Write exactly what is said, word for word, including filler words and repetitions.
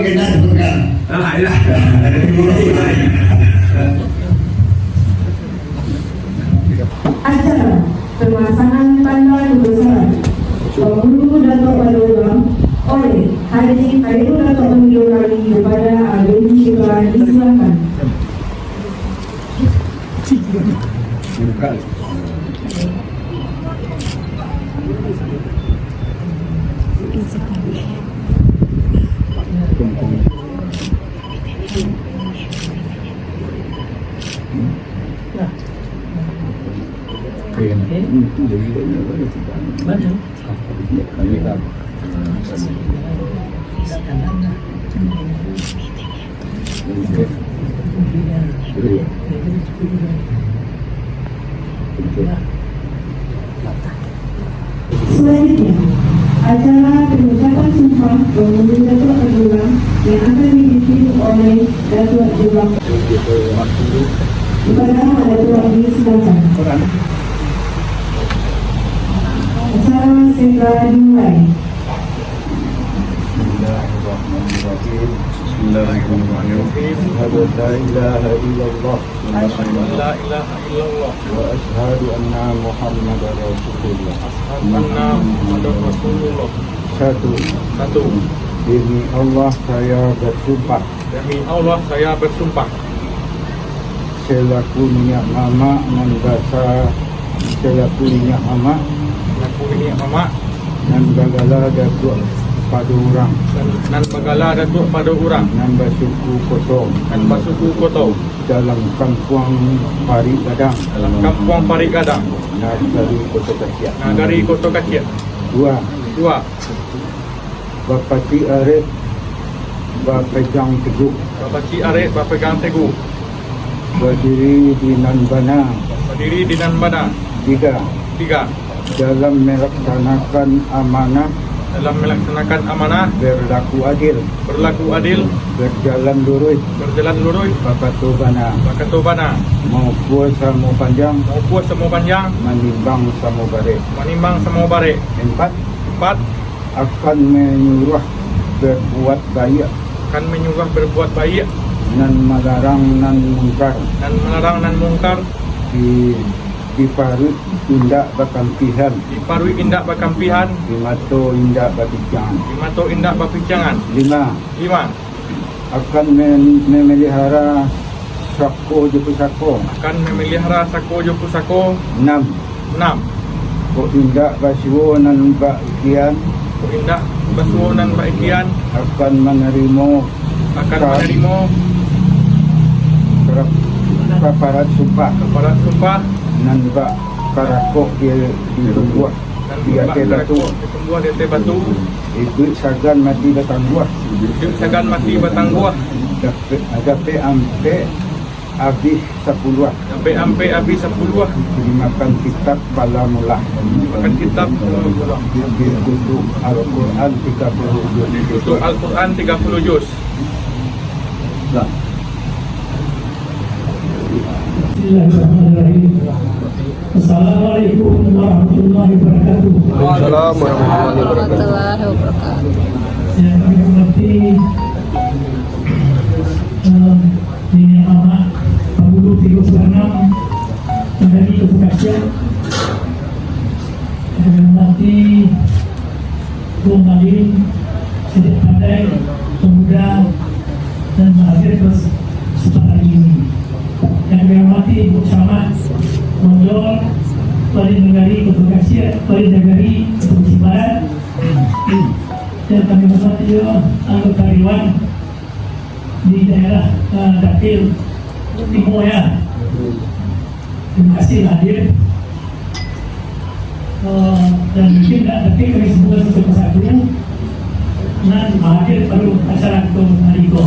Acara pamasangan tanda kebesaran Pangulu Datuak Paduang oleh Haji Khairul Datuak Pemilu Kami kepada Agung Putra disilakan. Selanjutnya, acara pengucapan sumpah pangulu Datuak Paduang yang akan dipimpin oleh Datuak Jubang. Kepada Datuak disilakan. Acara segera dimulai. Bismillahirrahmanirrahim. Bismillahirrahmanirrahim. Asyhadu an la ilaha illallah. Asyhadu an la ilaha illallah. Wa asyhadu anna Muhammadar Rasulullah. Asyhadu anna Muhammadar Rasulullah. Satu. Satu. Demi Allah, saya bersumpah. Demi Allah, saya bersumpah. Selaku niniak mamak nan basa, selaku niniak mamak Selaku niniak mamak. Nan bagala Datuak Pado Urang. Nan, nan bagala Datuak Pado Urang. Nan basuku koto. Nan basuku koto. Dalam kampuang Parik Gadang. Dalam kampuang Parik Gadang. Nagari Koto Kaciak. Nagari Koto Kaciak. Dua. Dua. Bapacik arek, bapegang teguh. Bapacik arek, bapegang teguh. Badiri di nan bana. Badiri di nan bana. Tiga. Tiga. Dalam melaksanakan amanah. Dalam melaksanakan amanah. Berlaku adil. Berlaku adil. Berjalan luruih. Berjalan luruih. Bakato bana. Bakato bana. Maupua samo panjang. Maupua samo panjang. Manimbang samo barek. Manimbang samo barek. Empat. Empat. Akan manyuruah berbuat baiak. Akan manyuruah berbuat baiak. Nan malarang nan mungkar. Nan malarang nan mungkar. Di, diparuik indak bakampihan. Diparuik indak bakampihan. Di mato indak bapicangan. Di mato indak bapicangan. Lima. Lima. Akan me-, memelihara sako jo pusako. Akan memelihara sako jo pusako. Enam. Enam. Kok indak basuo nan baikian. Kok indak basuo nan baikian. Akan manarimo. Akan ka-, manarimo. Kara-, kaparat sumpah. Kaparat sumpah. Nan bak karakok di, di tumbuah. Nan di ateh batu. Tumbuah di ateh batu. Iduik sagan mati batangguah. Iduik sagan mati batangguah. Dapek, dapek ampek abih sapuluah. Dapek ampek abih sapuluah. Dimakan kitab bala mulah. Dimakan kitab bala mulah. Dikutuk Al-Quran tiga puluh juz. Dikutuk Al-Quran tiga puluh juz. Nah. Bismillahirrahmanirrahim. Assalamualaikum warahmatullahi wabarakatuh. Waalaikumsalam warahmatullahi wabarakatuh. Yang kami hormati, eh, Niniak Mamak Pangulu tigo puluh anam, Nagari Koto Kaciak, yang kami hormati, Tuan Alim, Sadiak Pandai, pemuda, dan hadir ke kesempatan ini. Yang kami hormati Ibu Camat, Bonjol, Wali Nagari Koto Kaciak, Wali Nagari Koto Kaciak Barat, dan kami hormati juga anggota Dewan di daerah, eh, Dapil Timur, ya. Terima kasih hadir. Eh, dan mungkin nak detik kami sebutkan satu persatu nan hadir pada acara kita hari ini.